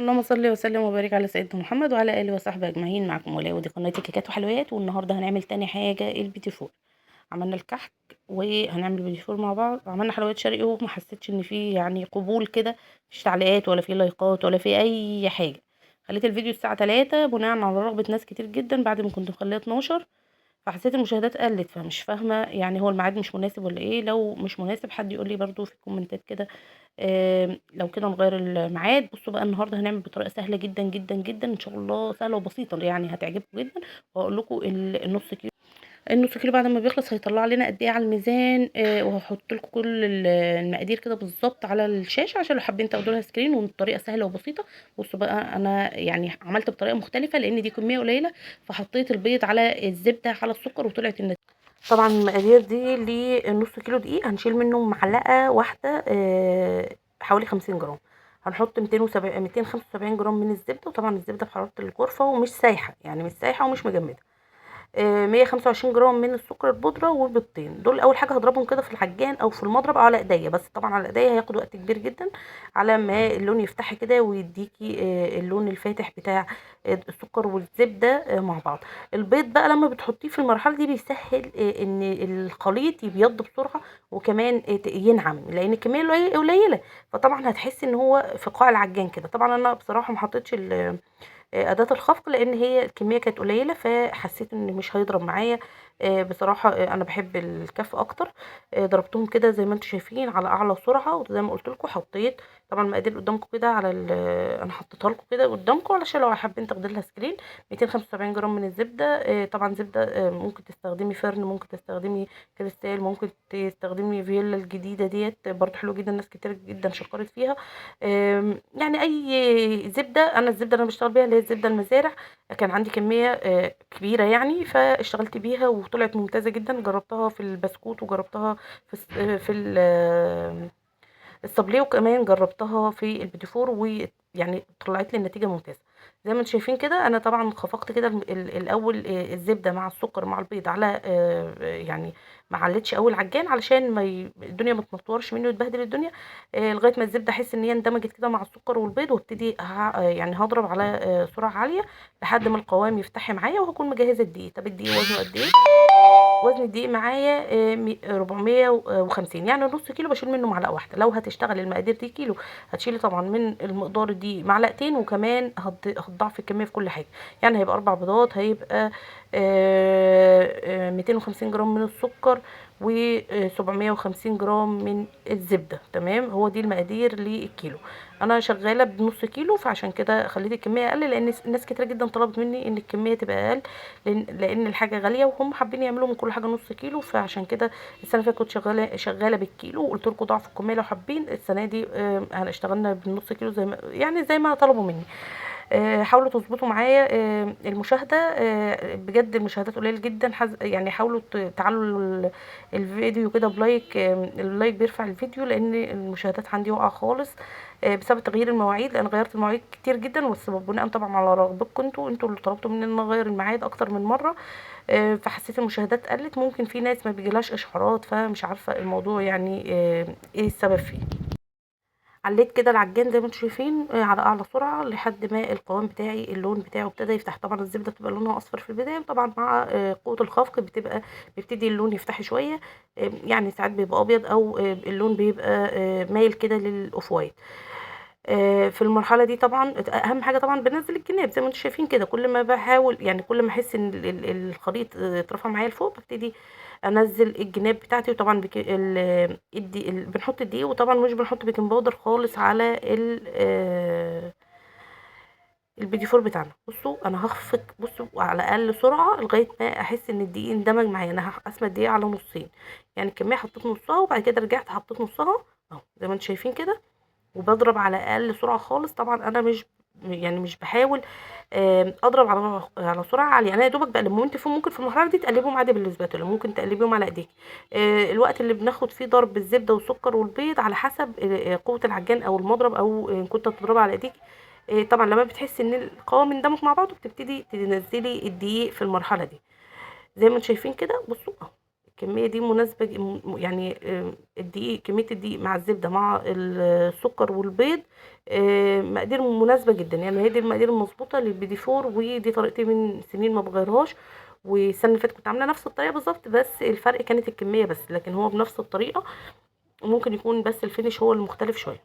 اللهم صل وسلم وبارك على سيدنا محمد وعلى اله وصحبه اجمعين. معكم ولاء ودي قناة كيكات وحلويات. والنهارده هنعمل تاني حاجة البيتي فور. عملنا الكحك وهنعمل البيتي فور مع بعض. عملنا حلويات شرقي وما حسيتش ان في يعني قبول كده، مفيش تعليقات ولا في لايكات ولا في اي حاجة. خليت الفيديو الساعة 3 بناء على رغبة ناس كتير جدا بعد ما كنت مخليه 12، فحسيت المشاهدات قلت، فمش فاهمه يعني هو الميعاد مش مناسب ولا ايه. لو مش مناسب حد يقول لي برده في الكومنتات كده، لو كده نغير الميعاد. بصوا بقى النهارده هنعمل بطريقة سهلة جدا جدا جدا ان شاء الله، سهلة وبسيطة يعني هتعجبكم جدا. وهقول لكم النص كيلو، النص كيلو بعد ما بيخلص هيطلع لنا قد ايه على الميزان، وهحط لكم كل المقادير كده بالظبط على الشاشة عشان لو حابين تاخدوا لها screen، والطريقة سهلة وبسيطة. بصوا بقى انا يعني عملت بطريقة مختلفة لان دي كمية قليله، فحطيت البيض على الزبدة على السكر وطلعت النتيجة. طبعا المقادير دي لنص كيلو دقيق هنشيل منه معلقه واحدة، حوالي 50 جرام. هنحط 275 جرام من الزبدة، وطبعا الزبدة بحرارة الغرفة ومش سايحه، يعني مش سايحه ومش مجمده. 125 جرام من السكر البودره وبيضتين. دول اول حاجة هضربهم كده في العجان او في المضرب او على ايديا، بس طبعا على ايديا هياخد وقت كبير جدا على ما اللون يفتح كده ويديكي اللون الفاتح بتاع السكر والزبده مع بعض. البيض بقى لما بتحطيه في المرحلة دي بيسهل ان الخليط يبيض بسرعة، وكمان ينعم لان الكمية قليله، فطبعا هتحسي ان هو في قاع العجان كده. طبعا انا بصراحة ما حطيتش اداه الخفق لان هي الكمية كانت قليله، فحسيت ان مش هيضرب معايا. بصراحة انا بحب الكف اكتر. ضربتهم كده زي ما انتم شايفين على اعلى سرعة، وزي ما قلت لكم حطيت طبعا المقادير قدامكم كده على انا حطيتها لكم كده قدامكم علشان لو حابين تاخدوا لها screen. 275 جرام من الزبدة، طبعا زبدة ممكن تستخدمي فرن، ممكن تستخدمي كريستال، ممكن تستخدمي فيلا الجديدة ديت برضو حلوة جدا، ناس كتير جدا شكرت فيها. يعني اي زبدة، انا الزبدة اللي انا بشتغل بيها اللي هي الزبدة المزارع، كان عندي كمية كبيرة يعني فاشتغلت بيها وطلعت ممتازة جدا. جربتها في البسكوت وجربتها في الصابليه، وكمان جربتها في البيتيفور، ويعني طلعت لي النتيجة ممتازة زي ما انتم شايفين كده. انا طبعا خفقت كده الاول الزبدة مع السكر مع البيض على يعني ما علتش اول عجان علشان ما الدنيا ما تنطورش منه وتبهدل الدنيا، لغاية ما الزبدة احس ان هي اندمجت كده مع السكر والبيض، وابتدي يعني هضرب على سرعة عالية لحد ما القوام يفتح معايا، وهكون مجهزة الدقيق. طب الدقيق وزنه قد ايه؟ وزن الدقيق معايا 450، يعني نص كيلو بشيل منه معلقه واحدة. لو هتشتغل المقادير دي كيلو هتشيلي طبعا من المقدار دي معلقتين، وكمان هتضاعف الكمية في كل حاجة، يعني هيبقى 4 بيضات، هيبقى 250 جرام من السكر و750 جرام من الزبدة. تمام، هو دي المقادير للكيلو. انا شغالة بنص كيلو فعشان كده خليت الكمية اقل، لان ناس كتير جدا طلبت مني ان الكمية تبقى اقل لان الحاجة غالية وهم حابين يعملوا من كل حاجة نص كيلو، فعشان كده السنة اللي فاتت كنت شغالة بالكيلو وقلت لكم ضعف الكمية لو حابين. السنة دي اشتغلنا بالنص كيلو زي ما طلبوا مني. حاولوا تظبطوا معايا المشاهدة، بجد المشاهدات قليله جدا، يعني حاولوا تعلوا الفيديو كده ب like، ال like بيرفع الفيديو لان المشاهدات عندي واقعه خالص، بسبب تغيير المواعيد، لان غيرت المواعيد كتير جدا، بس بناء طبعا على رغبتكم انتوا اللي طلبتوا مني ان انا اغير الميعاد اكتر من مرة، فحسيت المشاهدات قلت. ممكن في ناس ما بيجيلهاش اشعارات، فمش عارفه الموضوع يعني ايه السبب فيه. عليت كده العجان زي ما انتم شايفين على اعلى سرعة لحد ما القوام بتاعي اللون بتاعه ابتدى يفتح. طبعا الزبدة بتبقى لونها اصفر في البداية، وطبعا مع قوة الخفق بيبتدي اللون يفتح شوية، يعني ساعات بيبقى ابيض او اللون بيبقى مايل كده لل off white. في المرحلة دي طبعا اهم حاجة طبعا بنزل الجناب زي ما انتم شايفين كده. كل ما بحاول يعني كل ما احس ان الخليط اترفع معايا لفوق ببتدي انزل الجناب بتاعتي. وطبعا بنحط الدقيق، وطبعا مش بنحط baking powder خالص على البيتيفور بتاعنا. بصوا انا هخفق، بصوا على اقل سرعة لغاية ما احس ان الدقيق اندمج معايا. انا هقسم الدقيق على نصين، يعني الكمية حطيت نصها وبعد كده رجعت حطيت نصها اهو زي ما انتم شايفين كده، وبضرب على اقل سرعة خالص. طبعا انا مش بحاول اضرب على سرعة عالية، انا يا دوبك بقلبهم. انت ممكن في المرحلة دي تقلبهم عادي بال spatula، ممكن تقلبيهم على ايديك. الوقت اللي بناخد فيه ضرب الزبدة والسكر والبيض على حسب قوة العجان او المضرب، او ان كنت بتضربها على ايديك. طبعا لما بتحسي ان القوام اندمج مع بعضه بتبتدي تنزلي الدقيق في المرحلة دي زي ما انتم شايفين كده. بصوا اهو الكمية دي مناسبة يعني. الدقيق، كمية الدقيق مع الزبدة مع السكر والبيض مقادير مناسبة جدا، يعني هي دي المقادير المظبوطه للبيتيفور، ودي طريقتي من سنين ما بغيرهاش. والسنة اللي فاتت كنت عامله نفس الطريقة بالظبط، بس الفرق كانت الكمية بس، لكن هو بنفس الطريقة، ممكن يكون بس ال finish هو المختلف شوية.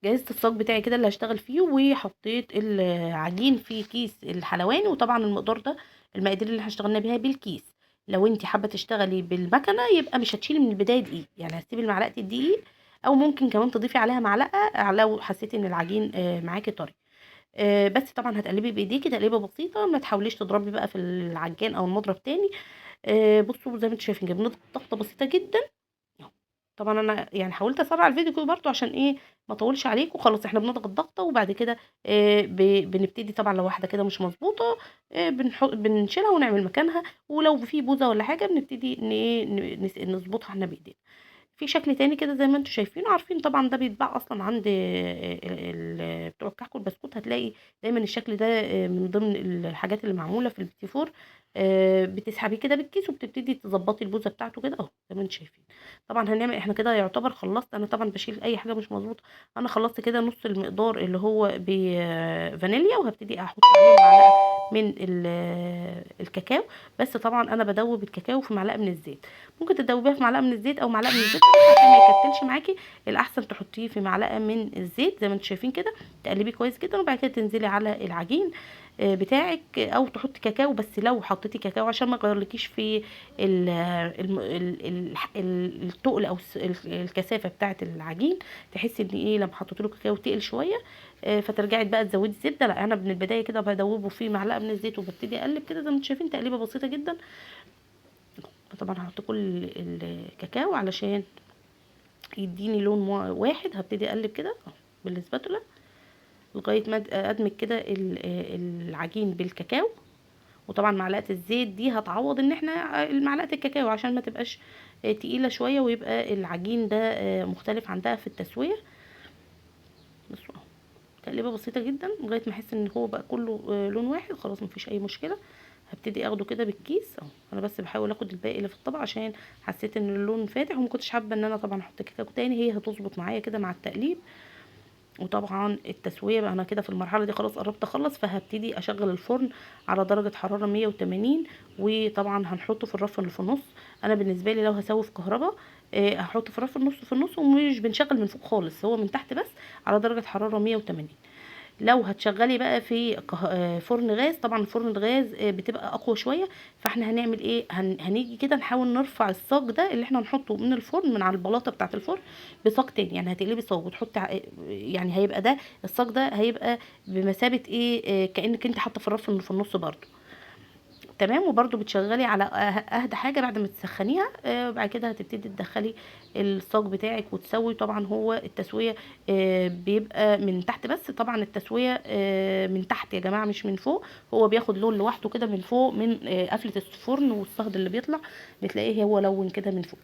جهزت الصاج بتاعي كده اللي هشتغل فيه، وحطيت العجين في كيس الحلواني، وطبعا المقدار ده المقادير اللي احنا اشتغلنا بيها بالكيس. لو انت حابة تشتغلي بالمكنه يبقى مش هتشيلي من البداية دقيق، يعني هتسيبي معلقه الدقيق، او ممكن كمان تضيفي عليها معلقه لو حسيتي ان العجين معاكي طري. بس طبعا هتقلبي بايديكي تقليبه بسيطة، ما تحاوليش تضربي بقى في العجان او المضرب تاني. بصوا زي ما انتم شايفين جبنا ضغطه بسيطة جدا. طبعا انا يعني حاولت اسرع الفيديو برضو عشان ايه ما اطولش عليكم. خلاص احنا بنضغط ضغطه، وبعد كده بنبتدي طبعا لو واحدة كده مش مظبوطة بنشيلها ونعمل مكانها، ولو في بوزه ولا حاجة بنبتدي نظبطها احنا بايدينا. في شكل تاني كده زي ما انتم شايفين، عارفين طبعا ده بيتباع اصلا عند بتوع الكحك والبسكوت، هتلاقي دايما الشكل ده من ضمن الحاجات اللي معمولة في البيتيفور. بتسحبيه كده بالكيس وبتبتدي تظبطي البوزه بتاعته كده اهو زي ما انتم شايفين. طبعا هنعمل احنا كده يعتبر خلصت، انا طبعا بشيل اي حاجة مش مظبوطة. انا خلصت كده نص المقدار اللي هو بفانيليا، وهبتدي احط عليه معلقه من الكاكاو، بس طبعا انا بدوب الكاكاو في معلقه من الزيت، ممكن تدوبيها في معلقه من الزيت او معلقه من الزيت عشان ما يكتلش معاكي، الاحسن تحطيه في معلقه من الزيت زي ما انتم شايفين كده، تقلبيه كويس جدا، وبعد كده تنزلي على العجين بتاعك، او تحطي كاكاو. بس لو حطيتي كاكاو عشان ما يغيرلكيش في التقل او الكثافة بتاعه العجين، تحسي ان ايه لما حطيتي له كاكاو تقل شوية، فترجعي بقى تزودي زبدة. لا انا من البداية كده بدوبه في معلقه من الزيت وببتدي اقلب كده زي ما انتم شايفين، تقليبه بسيطة جدا. طبعا هحط كل الكاكاو علشان يديني لون واحد. هبتدي اقلب كده بالسباتولا لغاية ما ادمج كده العجين بالكاكاو، وطبعا معلقه الزيت دي هتعوض ان احنا معلقه الكاكاو عشان ما تبقاش تقيلة شوية، ويبقى العجين ده مختلف عندها في التسوية. بصوا تقليبه بسيطة جدا لغاية ما احس ان هو بقى كله لون واحد، خلاص مفيش اي مشكلة. هبتدي اخده كده بالكيس اهو، انا بس بحاول اخد الباقي اللي في الطبق عشان حسيت ان اللون فاتح، وما كنتش حابة ان انا طبعا احط كاكاو تاني، هي هتظبط معايا كده مع التقليب. وطبعا التسوية بقى انا كده في المرحلة دي خلاص قربت اخلص، فهبتدي اشغل الفرن على درجه حرارة 180، وطبعا هنحطه في الرف اللي في النص. انا بالنسبة لي لو هسوي في كهرباء هحطه في الرف النص في النص، ومش بنشغل من فوق خالص، هو من تحت بس على درجه حرارة 180. لو هتشغلي بقى في فرن غاز، طبعا فرن الغاز بتبقى اقوى شوية، فاحنا هنعمل ايه؟ هنيجي كده نحاول نرفع الصاج ده اللي احنا هنحطه من الفرن من على البلاطه بتاعه الفرن بصاج تاني، يعني هتقلبي صاج وتحطي يعني هيبقى ده الصاج ده هيبقى بمثابة ايه؟ كانك انت حاطه في الرف في النص برده، تمام. وبرده بتشغلي على اهدى حاجة بعد ما تسخنيها، بعد كده هتبتدي تدخلي الصاج بتاعك وتسوي. طبعا هو التسوية بيبقى من تحت بس، طبعا التسوية من تحت يا جماعة مش من فوق، هو بياخد لون لوحده كده من فوق من قفله الفرن والصهد اللي بيطلع بتلاقيه هو لون كده من فوق.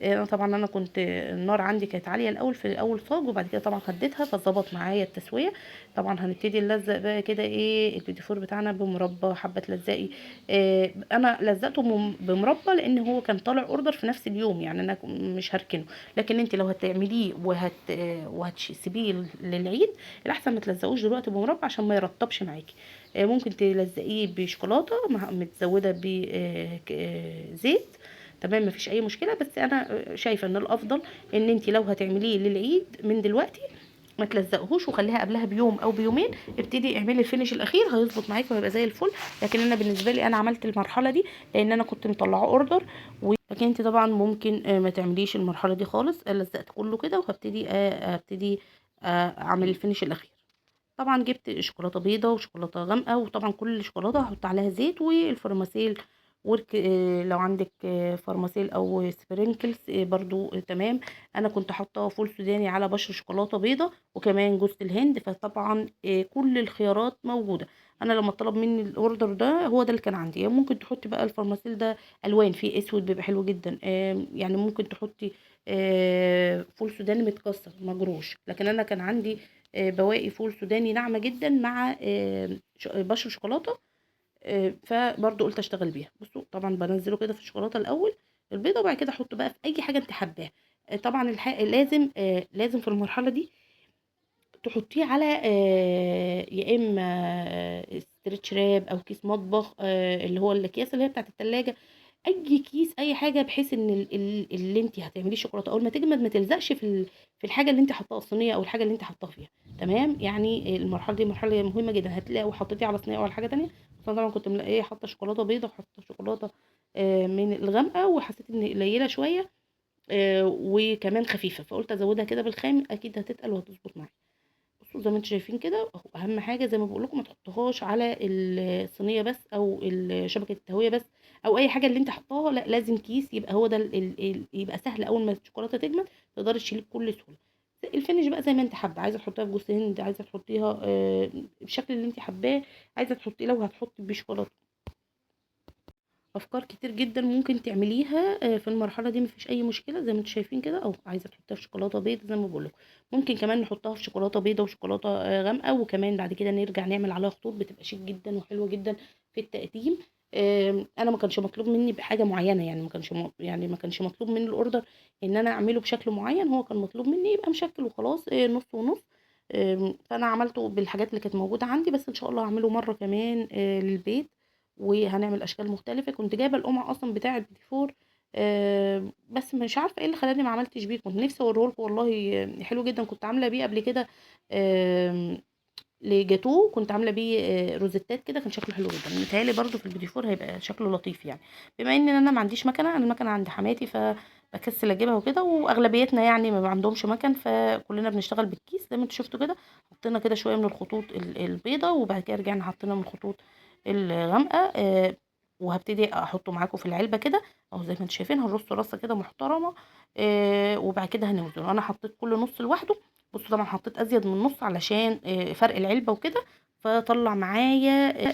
انا طبعا انا كنت النار عندي كانت عالية الاول في اول صاج، وبعد كده طبعا هديتها فظبط معايا التسوية. طبعا هنبتدي نلزق بقى كده ايه البيتيفور بتاعنا بمربى، حبه تلزقي. انا لزقته بمربى لان هو كان طالع order في نفس اليوم، يعني انا مش هركنه، لكن انت لو هتعمليه وهتسيبيه للعيد الاحسن ما تلزقوش دلوقتي بمربى عشان ما يرطبش معاكي. ممكن تلزقيه بشوكولاته متزوده بزيت، تمام، مفيش اي مشكلة. بس انا شايفه ان الافضل ان انت لو هتعمليه للعيد من دلوقتي ما تلزقهوش، وخليها قبلها بيوم او بيومين ابتدي اعملي ال finish الاخير، هيظبط معاكي وهيبقى زي الفل. لكن انا بالنسبة لي انا عملت المرحلة دي لان انا كنت مطلعه order، لكن انت طبعا ممكن ما تعمليش المرحلة دي خالص. لزقت كله كده وهبتدي ابتدي اعمل ال finish الاخير. طبعا جبت شوكولاتة بيضة وشوكولاته غامقه، وطبعا كل شوكولاتة هحط عليها زيت والفرماسيل ورك، لو عندك فرماسيل او sprinkles برضو تمام. انا كنت حاطه فول سوداني على بشر شوكولاتة بيضة وكمان جوز الهند، فطبعا كل الخيارات موجودة. انا لما طلب مني ال order ده هو ده اللي كان عندي. ممكن تحطي بقى الفرماسيل ده الوان، فيه اسود بيبقى حلو جدا، يعني ممكن تحطي فول سوداني متكسر مجروش، لكن انا كان عندي بواقي فول سوداني ناعمة جدا مع بشر شوكولاتة فبرضه قُلت أشتغل بيها. بُصّوا طبعًا بانزّله كده في الشوكولاتة الأول البيضة، وبعد كده أحطه بقى في أي حاجة أنتِ حاباها. طبعًا لازم لازم في المرحلة دي تحطيه على يا إما stretch wrap أو كيس مطبخ، اللي هو الأكياس اللي هي بتاعة التلاجة، أي كيس أي حاجة، بحيث إن ال ال اللي أنتِ هتعمليه شوكولاتة أول ما تجمد ما تلزقش في الحاجة اللي أنتِ حاطاها، الصينية أو الحاجة اللي أنتِ حاطاها فيها، تمام؟ يعني المرحلة دي مرحلة مهمة جدًا. هتلاقوا حطيتيه على صينية أو على حاجة تانية، بس أنا طبعًا كنت ملاقية حاطة شوكولاتة بيضا وحاطة شوكولاتة من الغامقة، وحسيت إن قليلة شوية، وكمان خفيفة، فقُلت أزودها كده بالخام، أكيد هتتقل وهتضبط معايا. بصوا زي ما انتم شايفين كده اهو، اهم حاجة زي ما بقول لكم ما تحطوهاش على الصينية بس او شبكة التهويه بس او اي حاجة اللي انت حطاها، لا لازم كيس، يبقى هو ده يبقى سهل اول ما الشوكولاتة تجمد تقدري تشيليه بكل سهولة. ال finish بقى زي ما انت حابة، عايزه تحطيها في جوز هند، عايزه تحطيها بالشكل اللي انت حباه، عايزه تحطيه لو هتحطي بشوكولاته. افكار كتير جدا ممكن تعمليها في المرحلة دي، مفيش اي مشكلة زي ما انتم شايفين كده. او عايزه تحطيها في شوكولاتة بيض زي ما بقول لكم، ممكن كمان نحطها في شوكولاتة بيضة وشوكولاته غامقه، وكمان بعد كده نرجع نعمل عليها خطوط، بتبقى شيك جدا وحلوه جدا في التقديم. انا ما كانش مطلوب مني بحاجة معينة، يعني ما كانش يعني ما كانش مطلوب مني ال order ان انا اعمله بشكل معين، هو كان مطلوب مني يبقى مشكل وخلاص، نص ونص. فانا عملته بالحاجات اللي كانت موجودة عندي، بس ان شاء الله هعمله مرة كمان للبيت، وهنعمل اشكال مختلفة. كنت جايبه القمع اصلا بتاع البيتي فور، بس مش عارفه ايه اللي خلاني ما عملتش بيه، كنت نفسي اوريه لكم والله، حلو جدا. كنت عامله بيه قبل كده لجاتوه، كنت عامله بيه روزيتات كده، كان شكله حلو جدا. متهيألي برده في البيتي فور هيبقى شكله لطيف، يعني بما ان انا ما عنديش مكنه، انا المكنه عند حماتي فبكسل اجيبها وكده، واغلبيتنا يعني ما عندهمش مكن، فكلنا بنشتغل بالكيس زي ما انتوا شفتوا كده. حطينا كده شوية من الخطوط البيضة، وبعد كده رجعنا حطينا من الخطوط الغامقه، وهبتدي احطه معاكم في العلبة كده اهو زي ما انتم شايفين. هنرصه رصه كده محترمه، وبعد كده هنوزنه. انا حطيت كل نص لوحده، بصوا طبعا حطيت ازيد من نص علشان فرق العلبة وكده، فطلع معايا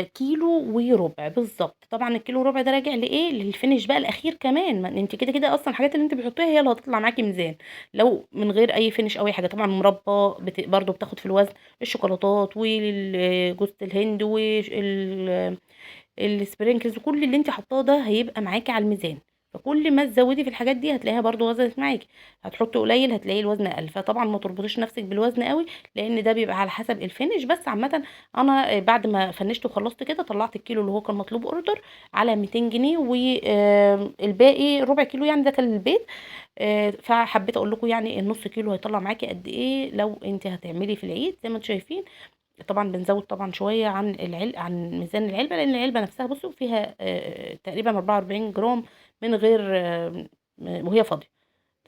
كيلو وربع بالظبط. طبعا الكيلو وربع ده راجع لايه؟ للفينش بقى الاخير كمان، ما انت كده كده اصلا الحاجات اللي انت بتحطيها هي اللي هتطلع معاكي ميزان لو من غير اي finish او اي حاجة. طبعا مربى برضو بتاخد في الوزن، الشوكولاتات وجوزة الهند وال sprinkles وكل اللي انت حطاه ده هيبقى معاكي على الميزان، فكل ما تزودي في الحاجات دي هتلاقيها برضو وزنت معاكي. هتحطي قليل هتلاقي الوزن اقل، فطبعا ما تربطيش نفسك بالوزن قوي لان ده بيبقى على حسب ال finish. بس عامة انا بعد ما فنشت وخلصت كده طلعت الكيلو اللي هو كان مطلوب order على 200 جنيه، والباقي ربع كيلو يعني ده كان للبيت. فحبيت اقول لكم يعني النص كيلو هيطلع معاكي قد ايه لو انت هتعملي في العيد زي ما انتم شايفين. طبعا بنزود طبعا شوية عن عن ميزان العلبة، لان العلبة نفسها بصوا فيها تقريبا 44 جرام من غير وهي فاضية،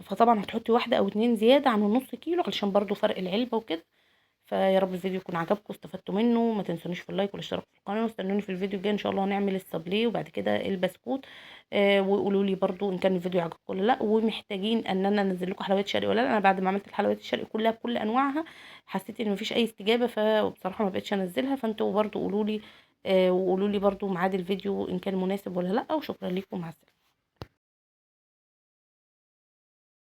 فطبعا هتحطي واحدة او اتنين زيادة عن النص كيلو علشان برضو فرق العلبة وكده. فيا رب الفيديو يكون عجبكم واستفدتوا منه، ما تنسونيش في ال like والاشتراك في القناة، واستنوني في الفيديو الجاي ان شاء الله هنعمل الصابليه وبعد كده البسكوت. وقولوا لي برضو ان كان الفيديو عجبكم ولا لا، ومحتاجين ان انا انزل لكم حلويات شرقي ولا لا. انا بعد ما عملت الحلويات الشرقي كلها بكل انواعها حسيت ان مفيش اي استجابة، فبصراحة ما بقتش انزلها، فانتوا برضو قولوا لي، وقولوا لي برضو ميعاد الفيديو ان كان مناسب ولا لا. وشكرا لكم، مع السلامة.